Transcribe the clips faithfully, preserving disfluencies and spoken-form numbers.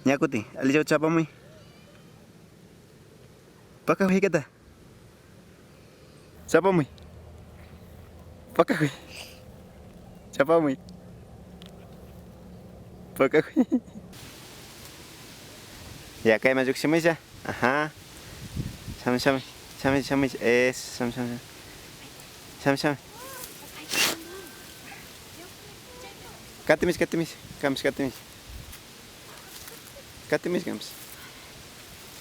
Ña kutin, allichaw chapamuy. Pakakuy kata. Chapamuy. Pakakuy. Chapamuy. Pakakuy. Ya, kayman llukshimuylla. Ajá. Shamuy, shamuy. Shamuy, shamuy. Eso, shamuy, shamuy. Shamuy, shamuy. Katimish, katimish. Kamish, katimish. Katimish, kamish.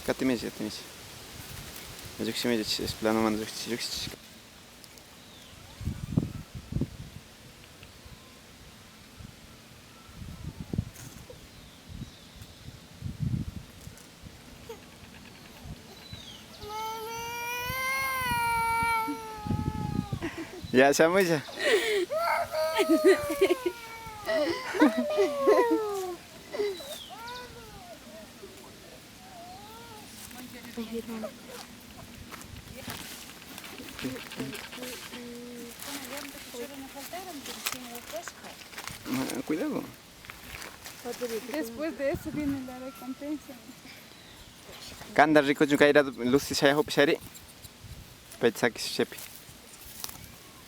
Katimish, katimish. Llukshimuylla, es plano man llukshi, llukshi. Ya, shamuylla. Ah, cuidado. Después de eso viene la recompensa. Kanta rikuchun kay rato luces shayajupi shari. Payta sakish chaypi.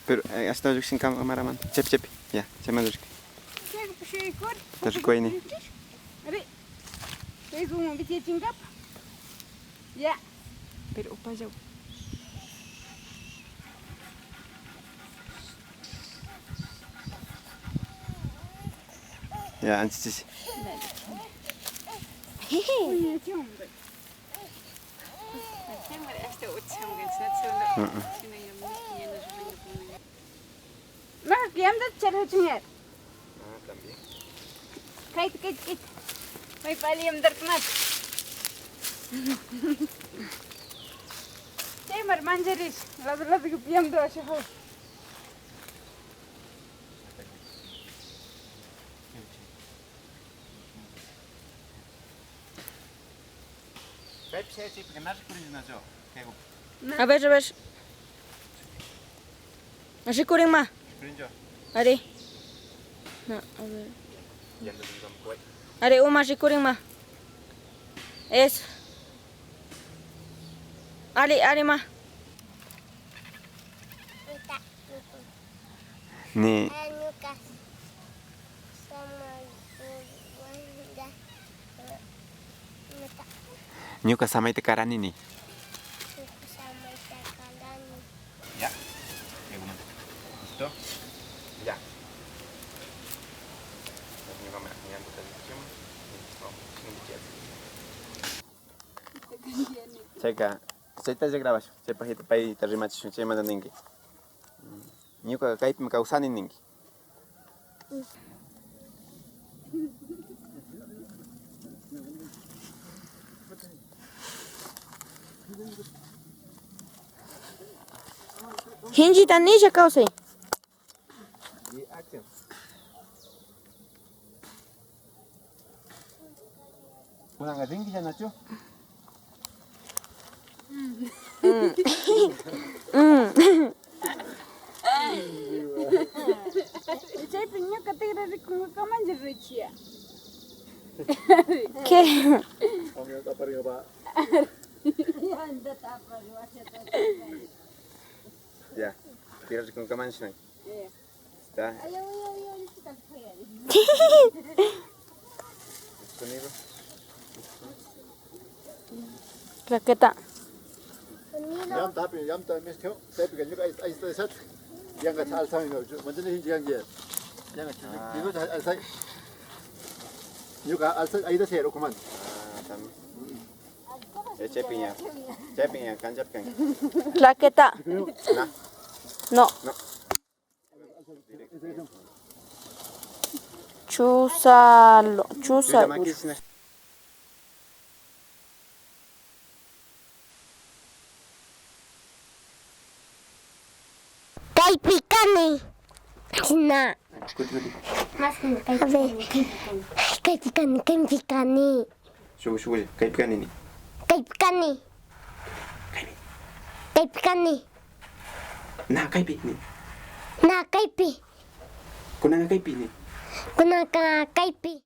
Pero, eh, ashtawan llukshin cámaraman. Chaypi, chaypi. Ya, chayman rikuy. Rikuy ni. Ari. Facebookman videochinkapa. Ya. Pero upallaw. Ya, anchichishi. Maka, yamtata charjachin yari. Ah, también. Kayta, kayta, kayta. Maypa alli yamtarkunata. Chaymari mancharish, lado, lado, yamta ashajaw. Kaypi shayachikpika na rikurinchu nachu, kaykupi. A ver, a ver. Rikurinma. Rikurinchu. Ari. Na, a ver. Ari, uma rikurinma. Eso. Ari, ari ma. Ni. Ñuka samayta karani ni. Ya. Listo. Ya. Chayka, chaytalla grabashun, chaypakka payta rimachishun, chaymanta ninki. Ñuka kaypimi kawsani ninki. Shinchita nilla kawsay. Y acción. Kunanka rinkilla nachu? Mm. Mm. Chaypi ñuka tigra rikunkamanlla richiya. ¿Qué? Ya, tigra rikunkamanlla. Está. Sonido. Claqueta. Yamta hapin, yamta mistio, chaypika ñuka ahí, ahí está, exacto. Yanka alzami, no, yo, mantiene hincha yanka. Yanka, digo, alza. Ñuka alza, ahí está, se lo comando. Ah, también. Eh, chaypi ña, chaypi ña, kanchapi kan. Claqueta. Na. No. No. Chusalo, chusalo. Kaypi kani. Ashna. A ver. Kaypi kani, kaypi kani. Shubu, shubu, kaypi kani ni. Kaypi kani. Kaypi. Kaypi kani. Na kaypi ni. Na kaypi. Kunanka kaypi ni. Kunanka kaypi.